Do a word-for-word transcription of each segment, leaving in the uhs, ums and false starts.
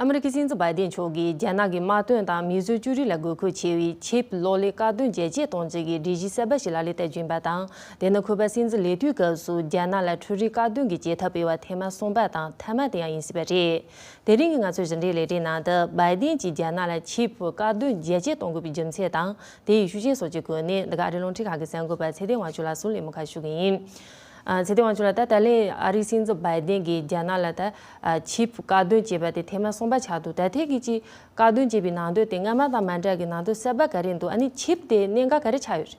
ཨ་མི་རི་ཀའི་སྲིད་འཛིན་བྷའི་ཏིན་མཆོག་གིས་རྒྱ་ནག་གི་དམག་དོན་དང་མིའུ་གསོད་བཅོས་རིག་ལ་དགོས་མཁོ་ཆེ་བའི་ཆིབ་གློག་ཀླད་བཀག་སྡོམ་རྒྱ་སྐྱེད་གཏོང་ཆེད་ཀྱི་སྒྲིག་གཞི་གསར་པ་ཞིག་ལག་ལེན་བསྟར་རྒྱུ་ཡིན་པ་དང་། དེ་ནི་ཁོ་པ་སྲིད་འཛིན་ལས་དུས་སྐབས་སུ་རྒྱ་ནག་ལ་འཕྲུལ་རིག་བཀག་སྡོམ་གྱི་བྱེད་ཐབས་སྤེལ་བ་ཐེངས་མ་གསུམ་པ་དང་མཐའ་མ་དེ་ཡང་ཡིན་སྲིད་པ་རེད། དེ་རིང་གི་ང་ཚོའི་ཕྱི་འབྲེལ་ལས་རིམ་ནང་དུ་བྷའི་ཏིན་གྱིས་རྒྱ་ནག་ལ་ཆིབ་བཀག་སྡོམ་རྒྱ་སྐྱེད་གཏོང་དགོས་པའི་རྒྱུ་མཚན་དང་། དེའི་ཤུགས་རྐྱེན་སོགས་ཀྱི་སྐོར་ནས་འདི་ག་ཨ་རིའི་རླུང་འཕྲིན་ཁང་གི་གསར་འགོད་པ་ཚེ་བརྟན་དབང་ཕྱུག་ལགས་སུ་གླེང་མོལ་ཁ་ཞུ་གི་ཡིན། ཨ། ཚེ་བརྟན་དབང་ཕྱུག་ལགས། ད་ད་ལན་ཨ་རིའི་སྲིད་འཛིན་བྷའི་ཏིན་གྱིས་རྒྱ་ནག་ལ་ད་ཨ་ཆིབ་བཀག་སྡོམ་བྱས་པ་དེ་ཐེངས་མ་གསུམ་པ་ཆགས་འདུག་ད་ཐེངས་ཀྱི་ཆིབ་བཀག་སྡོམ་བྱས་པའི་ནང་དོན་དེ་སྔ་མ་དང་མ་འདྲ་གི་ནང་དོན་གསར་པ་ག་རེ་འདུག་ཨ་ནི་ཆིབ་དེ་གནད་འགག་ག་རེ་ཆགས་ཡོད་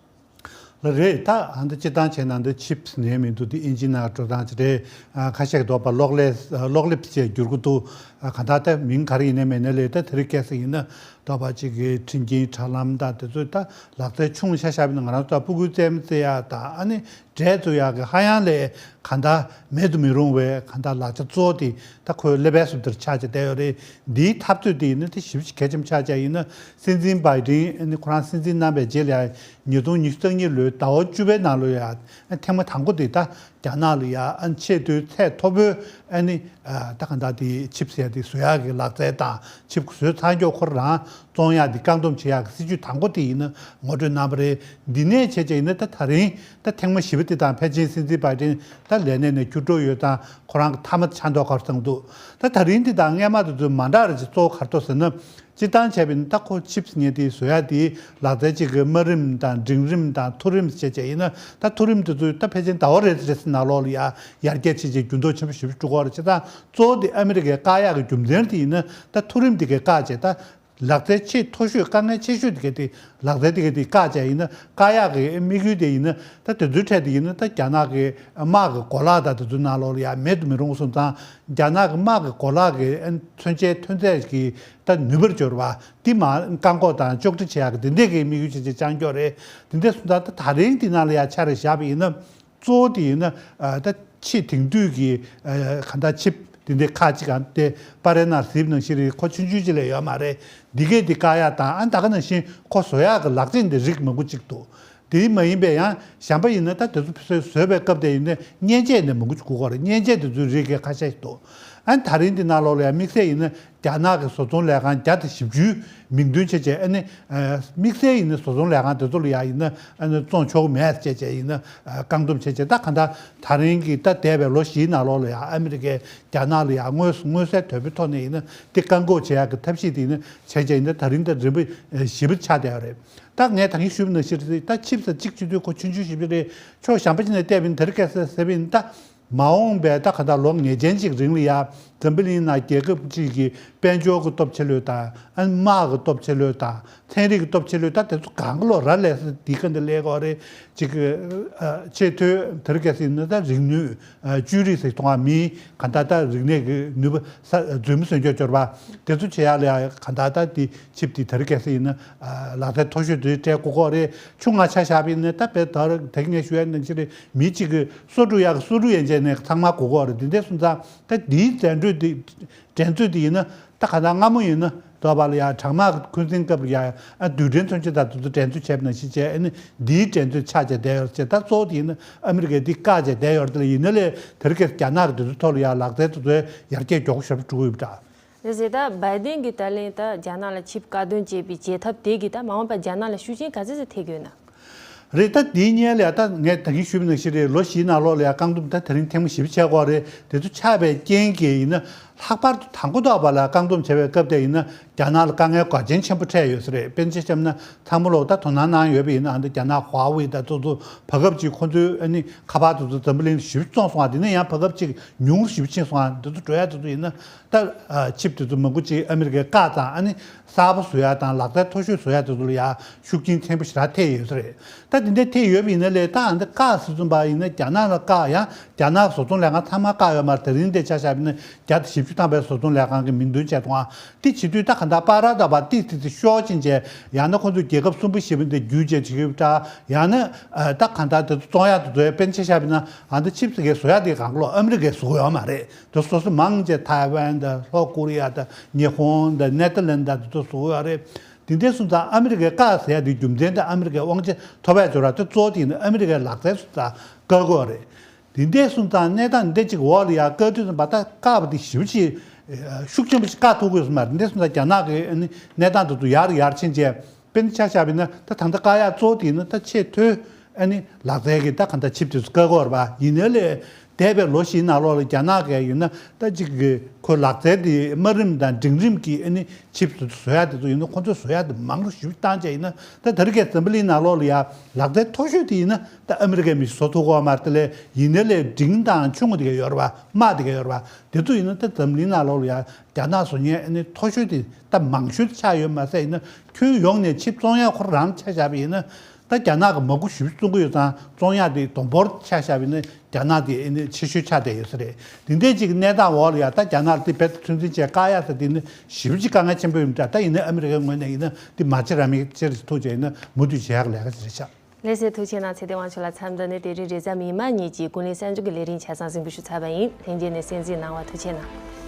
རེད། ལགས་རེད། ད་ཨ་ནི་སྤྱིར་བཏང་བྱས་ན་འདི་ཆིབ་ཟེར་མཁན་མི་འདུག་དེ་ཨིན་ཇི་ནང་འགྲོ་སྟངས་ཅིག་རེད། ཨ། ཁ་ཤས་ཀྱིས་དོགས་པ་གློག་ཀླད་གློག་ཀླད་ཅེས་བསྒྱུར་གྱི་འདུག་ཨ། གང་ལྟར་ད་མིང་ག་རེ་ཡིན་ནའི་མིན་ནའི་ལས་ད་དེ་རིང་ཁ་སང་ཡིན་ན་དོགས་པ་ཅིག་གི་མཐུན་རྐྱེན་དྲ་ལམ་དང་དེ་ཚོ་ད་ལག་རྩལ་ཆུང་ཆ་བཞག་པ་ཡིན་ན་ང་རང་ཚོ་ཕྲུ་གུའི་རྩེད་མོ་རྩེ་ཡག་དང་ཨ་ནི་འབྲས་བཙུགས་ཡག་གི་ཧ་ཡང་ལས་གང་ལྟར་མེད་དུ་མི་རུང་བའི་གང་ལྟར་ལག་ཆ་གཙོ་བོ་དེ་ད་ཁོའི་ཀླད་པའི་ཟུར་དེར་ཆགས་བྱས་བསྡད་ཡོད་རེད། འདིའི་འཐབ་རྩོད་དེ་ཡིན་ན་དེ་ཞེ་པོ་ཅིག་གལ་ཆེན་པོ་ཆགས་བྱས་ཡིན་ན། སྲིད་འཛིན་བྷའི་ཏིན་ཨ་ནི་ཁོ་རང་སྲིད་འཛིན་གནང་བའི་རྗེས་ལ་ཡ་ཉིས་སྟོང་ཉི་ཤུ་རྩ་གཉིས་ལོའི་ཟླ་བ་བཅུ་པའི་ནང་ལོ་ཡ་ཨ་ཐེངས་མ་དང་པོ་དེ་ད་རྒྱ་ནག་ལ་ཡ་ཨ་ཆེས་མཐོའི་ཚད་མཐོ་པོའི་ཨ་ནི་ཨ་ད་གང་ལྟར་དེ་ཆིབ་ཟེར་ཡ་དེ་བཟོ་ཡག་གི་ལག་རྩལ་དང་ཆིབ་བཟོས་ཚར་མགྱོགས་ཁོ་རང་བཙོང་ཡག་དེ་བཀག་སྡོམ་བྱེད་ཡག་གི་སྲིད་ཇུས་དང་པོ་དེ་ཡིན་ན་ངོ་སྤྲོད་གནང་བ་རེད། འདི་ནས་བྱས་བྱས་ཡིན་ན་ད་ད་རིང་ད་ཐེངས་མ་བཞི་པ་དེ་དང་ཕལ་ཆེར་སྲིད་འཛིན་བྷའི་ཏིན་ད་ལས་གནས་ནས་ཁྱུར་འགྲོ་ཡོད་དང་ཁོ་རང་གི་མཐའ་མ་ཆགས་མདོག་ཁ་པོ་བཟོས་འདུག་ད་ད་རིང་འདི་དང་སྔས་མ་དེ་ཚོ་མ་འདྲ་ར་ཅིག་གཙོ་བོ་ག་རེ་འདུག་ཟེར་ན། སྤྱིར་བཏང་བྱས་པ་ཡིན་ན་ད་ཁོ་ཆིབས་ཟེར་མཁན་དེ་བཟོ་ཡ་དེ་ལག་རྩལ་གཅིག་གི་དམའ་རིམ་དང་འབྲིང་རིམ་དང་མཐོ་རིམ་བྱས་བྱས་ཡིན་ན། ད་མཐོ་རིམ་དེ་ཚོ་ད་ཕལ་ཆེར་ཟླ་བ་རེ་རེ་ཟིན་ནང་ལོགས་ལ་ཡ་ཡར་རྒྱས་བྱས་བྱས་འགྱུར་ལྡོག་ཆེན་པོ་ཞེ་པོ་འགྲོ་གི་ཡོད་རེད། བྱས་ཙང་གཙོ་བོ་དེ་ཨ་མི་རི་ཀས་བཀག་ཡག་གི་རྒྱུ་མཚན་དེ་ཡིན་ན་ད་མཐོ་རིམ་དེ་གས་བཀག་བྱས་ད་ལག་རྩལ་ཆེས་མཐོ་ཤོས་དཀའ་ངལ་ཆེ་ཤོས་དེ་གས་དེ་ལག་རྩལ་དེ་གས་དེ་བཀག་བྱས་ཡིན་ན། བཀག་ཡག་གི་དམིགས་ཡུལ་དེ་ཡིན་ན་ད་དེ་ཚོའི་གྲས་དེ་ཡིན་ན་ད་རྒྱ་ནག་གི་དམག་གི་གོ་ལག་དང་དེ་ཚོའི་ནང་ལོགས་ལ་ཡ་མེད་དུ་མི་རུང་སོང་ཙང་། རྒྱ་ནག་གི་དམག་གི་གོ་ལག་གི་མཚོན་ཆའི་ཐོན་རྫས་ཀྱི་ད་ནུས་པར་འབྱོར་བ་འདི་མར་བཀག་འགོག་དང་གཅོག་འཕྲི་བྱེད་ཡག་གི་དེ་འདྲས་ཀྱི་དམིགས་ཡུལ་བྱས་བྱས་བཅིངས་འགྲོལ་རེད། དེ་འདྲས་སོང་ཙང་ད་ད་རིང་འདི་ནང་ལ་ཡ་ཆ་རེ་བཞག་པ་ཡིན་ན། གཙོ་བོ་དེ་ཡིན་ན་ཨ་ད་ཆེས་དེང་དུས་ཀྱི་ཨ་གང་ལྟར་ཆིབས་དེ་འདྲས་ཁག་ཅིག་གམ་དེ་པར་རིས་ནང་གཟིགས་ནང་བཞིན་རེད། ཁོ་ཆུང་ཆུང་ཅིག་ལས་ཡོད་མ་རེད། འདི་གས་འདི་བཀག་ཡག་དང་ཨ་ད་ག་ནང་བཞིན་ཁོ་བཟོ་ཡག་གི་ལག་ཆས་འདི་རིགས་མང་པོ་ཅིག་འདུག་དེ་མ་ཡིན་པའི་ཡང་གཞན་པ་ཡིན་ན་ད་དེ་ཚོ་བཟོས་པའི་སྐབས་དེ་ཡིན་ན་མཉེན་ཆས་ནས་མང་པོ་ཅིག་དགོས་ཀྱི་ཡོད་རེད། མཉེན་ཆས་དེ་ཚོའི་རིགས་གས་ཁ་ཤས་ཤིག་འདུག་ཨ་ནི་ད་རིང་འདི་ནང་ལོགས་ལ་ཡང་དམིགས་བསལ་ཡིན་ན་རྒྱ་ནག་གི་བཟོ་ཚོང་ལས་ཁང་བརྒྱ་དང་བཞི་བཅུའི་མིང་འདོན་བྱས་བྱས་ཨ་ནི་ཨ་དམིགས་བསལ་ཡིན་ན་བཟོ་ཚོང་ལས་ཁང་དེ་ཚོ་ལ་ཡང་ཡིན་ན་ཨ་ནི་བཙོང་ཆོག་གི་མེད་ཟེར་བྱས་བྱས་ཡིན་ན་ཨ་བཀག་སྡོམ་བྱས་བྱས། ད་གང་ལྟར་ད་རིང་གི་ད་འདས་པའི་ལོ་བཞིའི་ནང་ལོགས་ལ་ཡང་ཨ་མི་རི་ཀས་རྒྱ་ནག་ལ་ཡང་མངོན་མངོན་གསལ་དོད་པོའི་ཐོག་ནས་ཡིན་ན་དེ་བཀག་འགོག་བྱེད་ཡག་གི་ཐབས་ཤེས་དེ་ཡིན་ན་བྱས་བྱས་ཡིན་ན་ད་རིང་ད་རིམ་པ་ཨ་བཞི་པ་ཆགས་བསྡད་ཡོད་རེད། ད་ངས་ད་གིན་ཞུས་པ་ནང་བཞིན་རེད། ད་ཆིབས་ས་གཅིག་བྱེད་དུས་ཁོ་ཆུང་ཆུང་ཞིག་རེད། ཕྱོགས་གཞན་པ་ཅིག་ནས་བལྟས་པ་ཡིན་ན་དེ་རིང་ཁ་སང་ཟེར་བ་ཡིན་ན་ད་མ་འོངས་པའི་ད་ག་ད་ལོ་ངེས་ཅན་ཅིག་རིང་ལ་ཡ་འཛམ་བུ་གླིང་ནང་རྒྱལ་ཁབ་ཅིག་གི་དཔལ་འབྱོར་གྱི་སྟོབས་ཆེ་ལོས་དང་ཨ་དམག་གི་སྟོབས་ཆེ་ལོས་དང་ཚན་རིག་གི་སྟོབས་ཆེ་ལོས་ད་དེ་ཚོ་གང་ག་ལོ་ར་ལས་ས་འདི་ག་འདི་ལས་གོ་རེད། ཅིག་ཨ་ཆེས་མཐོའི་དེ་རིང་ཁ་སང་ཡིན་ན་ད་རིག་ནུས་ཨ་བཅོས་རིག་ཟེར་གཏོང་བ་མིའི་ག་ད་ད་རིག་གནས་ཀྱི་ནུས་པ་ས་རྫུན་མ་སོན་སྐྱོ་སྐྱོར་བ་དེ་ཚོ་བྱེད་ཡག་ལ་ཡ་ག་ད་ད་དེ་ཆིབས་དེ་དེ་རིང་ཁ་སང་ཡིན་ན་ཨ་ལག་རྩལ་མཐོ་ཤོས་དེ་སྤྲད་དགོས་ཀྱི་རེད། ཆུང་ང་ཆ་བཞག་པ་ཡིན་ན་ད་དཔེ་ད་རེས་ད་གིན་ངས་ཞུ་ཡ་ནང་བཞིན་རེད། མི་གཅིག་གིས་སོ་དཀྲུག་ཡག་གི་སོ་དཀྲུག་ཡན་ཆད་ནས་ཚང་མ་དགོས་ཀྱི་རེད། འདི་འདྲ་སོང་ཙང་ད་འདིའི་འགྲན་རྩོད་འདི་འགྲན་རྩོད་འདི་ཡིན་ན་ད་ག་ད་སྔ་མོ་ཡིན་ན་དོ་བ་ལ་ཡ་གྲང་དམག་གི་འཁོན་འཛིན་སྐབས་ལ་ཡ་ཨ་རྡུལ་ཕྲན་མཚོན་ཆ་དང་དེ་ཚོ་འགྲན་རྩོད་བྱས་པ་ནང་བཞིན་བྱས་ཨ་ནི་འདིའི་འགྲན་རྩོད་ཆགས་བྱས་བསྡད་ཡོད་རེད། ད་གཙོ་བོ་དེ་ཡིན་ན་ཨ་མི་རི་ཀས་འདི་བཀག་བྱས་བསྡད་ཡོད་རེད། དེ་ལ་ཡིན་ན་ལས་དེ་རིང་ཁ་སང་རྒྱ་ནག་གི་དེ་ཚོའི་ཐོག་ལ་ཡ་ལག་རྩལ་དེ་ཚོའི་ཡར་རྒྱས་མགྱོགས་པོ་ཞེ་པོ་འགྲོ་གི་ཡོད་པ་འདྲ། རེད་ཟེར། ད་བྷའི་ཏིན་གྱིས་ད་ལན་ད་རྒྱ་ནག་ལ་ཆིབས་བཀག་སྡོམ་བྱས་པའི་བྱེད་ཐབས་དེ་གིས་ད་མ་འོངས་པར་རྒྱ་ནག་ལ་ཤུགས་རྐྱེན་ག་ཚོད་ཙམ་ཐེབས་ཀྱི་ཡོད་ན། རེད། ད་འདིའི་སྔོན་ལ་ཡ་ད་ངས་ད་གིན་ཞུས་པ་ནང་བཞིན་རེད། ལོ་བཞིའི་ནང་ལོགས་ལ་ཡ་བཀག་སྡོམ་ད་དེ་རིང་ཐེངས་མ་བཞི་པ་བྱས་ཀྱི་ཡོད་རེད། དེ་ཚོ་ཆགས་པའི་རྐྱེན་གྱིས་ཡིན་ན་ལྷག་པར་དུ་དང་པོ་ཐོག་པ་ལ་བཀག་སྡོམ་བྱས་པའི་སྐབས་དེ་ཡིན་ན་རྒྱ་ནག་ལ་དཀའ་ངལ་འགངས་ཆེན་ཆེན་པོ་འཕྲད་ཡོད་ས་རེད། དཔེར་ན་ཆ་བཞག་ན་ཚང་མ་ལོག་ད་དོ་སྣང་གནང་ཡོད་པ་ཡིན་ན་ཨ་ནི་རྒྱ་ནག་ཧྭ་ཝེ་དང་དེ་ཚོ་བར་སྐབས་ཅིག་ཁོང་ཚོའི་ཨ་ནི་ཁ་པར་དེ་ཚོ་འཛམ་བུ་གླིང་ལ་ཞེ་པོ་བཙོང་སོང་བ། དེ་ནས་ཡང་བར་སྐབས་ཅིག་ཉུང་རུ་ཞེ་པོ་ཕྱིན་སོང་བ། དེ་ཚོ་འགྲོ་ཡ་དེ་ཚོ་ཡིན་ན། ད་ཨ་ཆིབས་དེ་ཚོ་མང་པོ་ཅིག་ཨ་མི་རི་ཀས་བཀག་དང་ཨ་ནི་གསར་པ་བཟོ་ཡ་དང་ལག་རྩལ་མཐོ་ཤོས་བཟོ་ཡ་དེ་ཚོ་ལ་ཡ་ཤུགས་རྐྱེན་ཆེན་པོ་ཞེ་དྲག་ཐེབས་ཡོད་ས་རེད། ད་དེ་འདྲ་ཐེབས་ཡོད་པ་ཡིན་ན་ལས་ད་ཨ་འདི་བཀག་ཟེར་ཙམ་པ་ཡིན་ན་རྒྱ་ནག་ལ་བཀག་ཡང་རྒྱ་ནག་བཟོ་ཚོང་ལས་ཁང་ཚང་མ་བཀག་ཡོད་མ་རེད། དེ་རིང་འདི་ཆ་བཞག་པ་ཡིན་ན་བརྒྱ་དང་བཞི་བཅུ་ཐམ་པའི་བཟོ་ཚོང་ལས་ཁང་གི་མིང་འདོན་བྱས་སོང་ཨ། དེ་བྱེད་དུས་ད་ག་འདྲ་པ་ར་ད་པ་ཏིག་ཏིག་ཏིག་ཤོར་ཕྱིན་བྱས་ཡང་ན་ཁོང་ཚོས་རྒྱལ་ཁབ་གསུམ་པོ་བཞི་པ་འདི་བརྒྱུད་བྱས་བྱེད་ཀྱི་ཡོད་པ་འདྲ། ཡང་ན་ཨ་ད་ག་འདྲ་དེ་ཚོ་བཙོང་ཡག་དེ་ཚོའི་དཔེར་ན་ཆ་བཞག་པ་ཡིན་ན་ཨ་འདི་ཆིབས་སི་གས་བཟོ་ཡག་དེ་གང་ག་ལོ་ཨ་མི་རི་ཀས་བཟོ་གི་ཡོད་མ་རེད། དེ་སོ་སོ་མང་ཆེ་ཐའེ་ཝན་དང་ལྷོ་ཀོ་རི་ཡ་དང་ཉི་ཧོང་དང་ནེ་ཐར་ལན་དང་དེ་ཚོ་བཟོ་གི་ཡོད་རེད། དེ་འདྲ་སོང་ཙང་ཨ་མི་རི་ཀས་བཀག་ཟེར་ཡ་དེ་རྒྱུ་མཚན་དེ་ཨ་མི་རི་ཀས་དབང་ཆ་ཐོབ་ཡ་འབྱོར་བ་དེ་གཙོ་བོ་དེ་ཡིན་ན་ཨ་མི་རི་ཀའི་ལག་རྩལ་སོང་ཙང་བཀག་གི་ཡོད་རེད། དེ་འདྲ་སོང་ཙང་གནས་སྟངས་འདི་གཅིག་འོག་ལ་ཡ་བཀག་དུས་ཙམ་པ་ད་བཀག་པ་དེ་ཞེ་པོ་ཅིག་ ཤུགས་ཆེན་པོ་ཞིག་བཀག་ཐུབ་ཀྱི་ཡོད་ས་མ་རེད། འདི་སོང་ཙང་རྒྱ་ནག་གི་ཨ་ནི་གནས་སྟངས་དེ་ཚོ་ཡར་ཡར་ཕྱིན་བྱས། དཔེར་ན་ཆ་བཞག་པ་ཡིན་ན་ད་ད་ལྟ་བཀག་ཡག་གཙོ་བོ་དེ་ཡིན་ན་ད་ཆེས་མཐོའི་ཨ་ནི་ལག་རྩལ་གྱི་ད་གང་ལྟར་ཆིབས་དེ་ཚོ་བཀག་གི་ཡོད་རེད་པ། ཡིན་ནའི་ལས་འདས་པའི་ལོ་བཞིའི་ནང་ལོགས་ལ་རྒྱ་ནག་གིས་ཡིན་ན་ད་ཅིག་གི་ཁོའི་ལག་རྩལ་དེ་དམའ་རིམ་དང་འབྲིང་རིམ་གྱི་ཨ་ནི་ཆིབས་དེ་ཚོ་བཟོ་ཡག་དེ་ཚོ་ཡིན་ན་ཁོ་ཚོས་བཟོ་ཡག་དེ་མང་རུ་ཞེ་པོ་བཏང་བྱས་ཡིན་ན། ད་དེ་རིང་ཁ་སང་འཛམ་བུ་གླིང་ནང་ལོགས་ལ་ཡ་ལག་རྩལ་མཐོ་ཤོས་དེ་ཡིན་ན་ད་ཨ་མི་རི་ཀའི་མི་ཞིག་བཟོ་ཐུབ་ཀྱི་ཡོད་མ་རེད། དེ་ལས་ཡིན་ནའི་ལས་འབྲིང་དང་ཆུང་དེ་ག་ཡོད་རེད་པ། དམའ་དེ་ག་ཡོད་རེད་པ། དེ་ཚོ་ཡིན་ན་ད་འཛམ་བུ་གླིང་ནང་ལོགས་ལ་ཡ་རྒྱ་ནག་བཟོ་མཁན་ཨ་ནི་མཐོ་ཤོས་དེ་ད་མང་ཤོས་དེ་ཆགས་ཡོད་མ་ཟད། ཡིན་ན་ཁྱོན་ཡོངས་ནས་ཆིབས་བཙོང་ཡག་ཁོ་རང་ཆ་བཞག་པ་ཡིན་ན། ད་རྒྱ་ནག་གི་མ་དགུ་ཞེ་པོ་བཙོང་གི་ཡོད་ཙང་བཙོང་ཡག་དེ་བསྡོམས་འབོར་ཆ་བཞག་པ་ཡིན་ན་རྒྱ་ནག་དེ་ཨ་ནི་ཆེ་ཤོས་ཆགས་བསྡད་ཡོད་ས་རེད། དེ་འདྲའི་ཅིག་གནས་སྟངས་འོག་ལ་ཡ་ད་རྒྱ་ནག་ལ་དེ་རྦད་དེ་ཚོད་འཛིན་བྱས་བཀག་ཡག་ཟེར་དེ་ནི་ཞེ་པོ་ཅིག་དཀའ་ངལ་ཆེན་པོ་ཡོད་འདྲ། ད་ཡིན་ན་ཨ་མི་རི་ཀའི་ངོས་ནས་ཡིན་ན་དེ་མ་བྱེད་ར་མི་བྱེད་རེ་ཐུག་བྱས་ཡིན་ན་མུ་མཐུད་བྱེད་ཡག་ལས་ཀ་ཞིག་རེད་ཤག་ལགས་སོ། ཐུགས་རྗེ་གནང་། ཚེ་བརྟན་དབང་ཕྱུག་ལགས། མཚམས་འདི་ནས་དེ་རིང་རེས་གཟའ་མིག་དམར་ཉིན་གྱི་ཀུན་གླེང་གསར་འགྱུར་གྱི་ལས་རིམ་ཆ་ཚང་གཟིགས་འབུལ་ཞུས་ཚར་བ་ཡིན། ལྷན་རྒྱས་ནས་གསན་གཟིགས་གནང་བར་ཐུགས་རྗེ་གནང་།